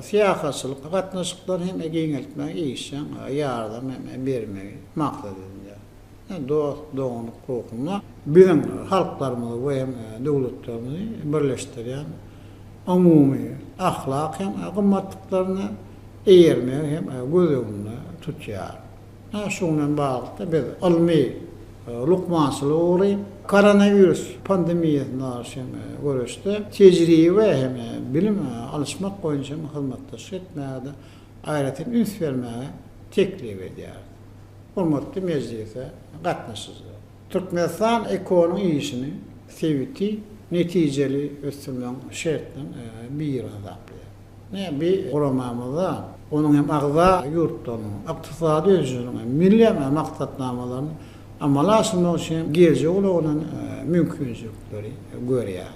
syýahatçylyk gatnaşyklaryny hem giňeltmäge işjeň ýardam hem bermegi maksat edinýär. Dost, doganlyk ruhunda biziň halklarymyzy we hem döwletlerimizi birleşdirýän umumy ahlak hem gymmatlyklaryna eýermegi hem göz öňünde tutýar. Şunuň bilen baglylykda biz ylmy lukmançylyk ugry, koronawirus pandemiýasyna garşy hem göreşde tejribe hem bilim alyşmak boýunça hem hyzmatdaşlyk etmäge-de aýratyn üns bermäge teklip edýäris. Hormatly mejlise gatnaşyjylar! Türkmenistan EKO-nyň işini sebiti netijeli ösdürmegiň şertiniň biri hasaplaýar. Ine, bi guramamyzda onuň hem agza ýurtlarynyň ykdysady ösüşiniň hem milli maksatnamalaryny amala aşyrmak üçin geljegi uly bolan mümkinçilikleri görýär.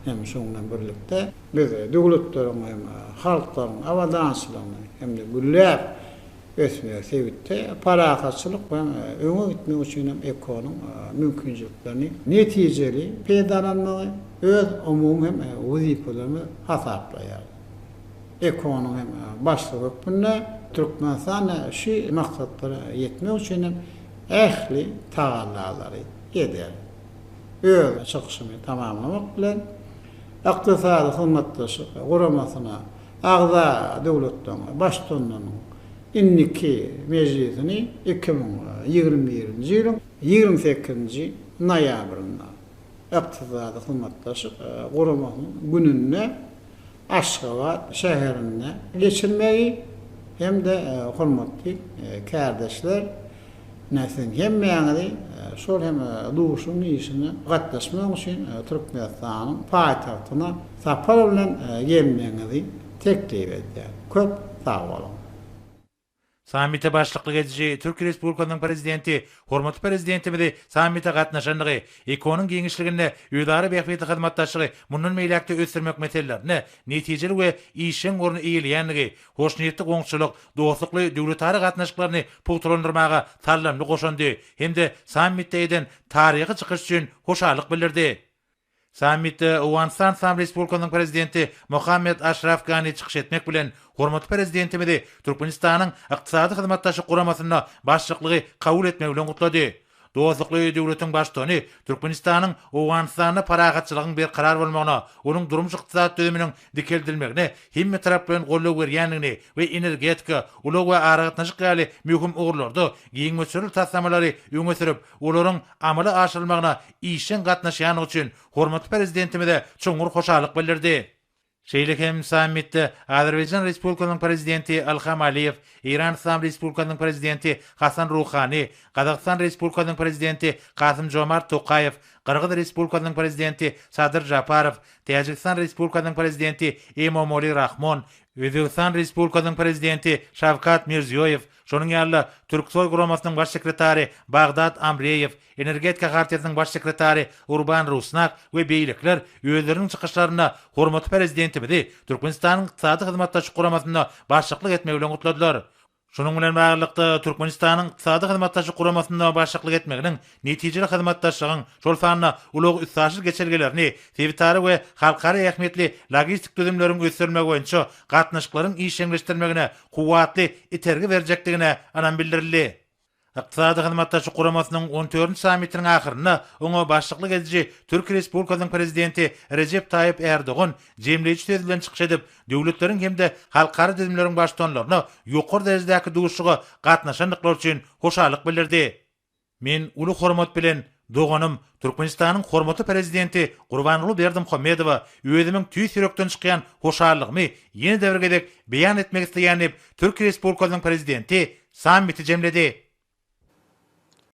Hem şonuň bilen birlikde, biz döwletleriň hem halklaryň abadançylygyny hem-de gülläp ösmegi, sebitde parahatçylyk we öňe gitmek üçin hem EKO-nyň mümkinçiliklerini netijeli peýdalanmagy öz umumy hem wezipelerimiz hasaplaýarys. EKO-nyň hem başlygy hökmünde Türkmenistan şu maksatlara ýetmek üçin hem ähli tagallalary eder. Öz çykyşymy tamamlamak bilen, Ykdysady Hyzmatdaşlyk Guramasyna agza döwletleriň Baştutanlarynyň indiki mejlisini 2021-nji ýylyň 28-nji noýabrynda Ykdysady Hyzmatdaşlyk Guramasynyň gününde Aşgabat şäherinde geçirmegi hem-de hormatly kärdeşler Ine, siziň hemmäňizi şol hem duşuşygyň işine gatnaşmak üçin Türkmenistanyň paýtagtyna sapar bilen gelmegiňizi teklip edýän. Köp sag boluň! Sammite başlyklyk ediji Türkiýe Respublikasynyň Prezidenti hormatly Prezidentimizi sammite gatnaşandygy, EKO-nyň giňişliginde özara bähbitli hyzmatdaşlygy mundan beýläk-de ösdürmek meselelerinde netijeli we işjeň orny eýeleýändigi, hoşniýetli goňşuçylyk, dostlukly döwletara gatnaşyklaryny pugtalandyrmaga saldamly goşandy hem-de sammitde eden taryhy çykyşy üçin hoşallyk bildirdi. Sammitde Owganystan Yslam Respublikasynyň Prezidenti Mohammed Aşraf Gani çykyş etmek bilen, hormatly Prezidentimizi Türkmenistanyň Ykdysady Hyzmatdaşlyk Guramasynda başlyklygy kabul etmegi bilen gutlady. Dostlukly döwletiň Baştutany Türkmenistanyň Owganystanda parahatçylygyň berkarar bolmagyna, onuň durmuş-ykdysady düzüminiň dikeldilmegine hemmetaraplaýyn goldaw berýändigini we energetika, ulag we aragatnaşyk ýaly möhüm ugurlarda giň möçberli taslamalary öňe sürüp, olaryň amala aşyrylmagyna işjeň gatnaşýandygy üçin hormatly Prezidentimize çuňňur hoşallyk bildirdi. Şeýle hem sammitde Azerbaýjan Respublikasynyň Prezidenti Ilham Aliýew, Eýran Yslam Respublikasynyň Prezidenti Hasan Ruhani, Gazagystan Respublikasynyň Prezidenti Kasym-Žomart Tokaýew, Gyrgyz Respublikasynyň Prezidenti Sadyr Žaparow, Täjigistan Respublikasynyň Prezidenti Emomali Rahmon, Özbegistan Respublikasynyň Prezidenti Şawkat Mirziýoýew, şonuň ýaly-da Türksoý guramasynyň Baş sekretary Bagdad Amreýew, Energetika hartiýasynyň Baş sekretary Urban Rusnak we beýlekiler özleriniň çykyşlarynda hormatly Prezidentimizi Türkmenistanyň Ykdysady Hyzmatdaşlyk Guramasynda başlyklyk etmegi bilen gutladylar. Şunuň bilen baglylykda, Türkmenistanyň Ykdysady Hyzmatdaşlyk Guramasynda başlyklyk etmeginiň netijeli hyzmatdaşlygyň, şol sanda ulag-üstaşyr geçelgelerini, sebitara we halkara ähmiýetli logistik düzümleriň ösdürilmegi boýunça gatnaşyklaryň işjeňleşdirilmegine kuwwatly itergi berjekdigine ynam bildirildi. Ykdysady Hyzmatdaşlyk Guramasynyň on dördünji sammitiniň ahyrynda oňa başlyklyk ediji Türkiýe Respublikasynyň Prezidenti Rejep Taýyp Ärdogan jemleýji söz bilen çykyş edip, döwletleriň hem-de halkara düzümleriň baştutanlaryna ýokary derejedäki duşuşyga gatnaşandyklary üçin hoşallyk bildirdi. Men uly hormat bilen doganym, Türkmenistanyň hormatly Prezidenti Gurbanguly Berdimuhamedowa özümiň tüýs ýürekden çykýan hoşallygymy ýene-de bir gezek beýan etmek isleýän diýip, Türkiýe Respublikasynyň Prezidenti sammiti jemledi.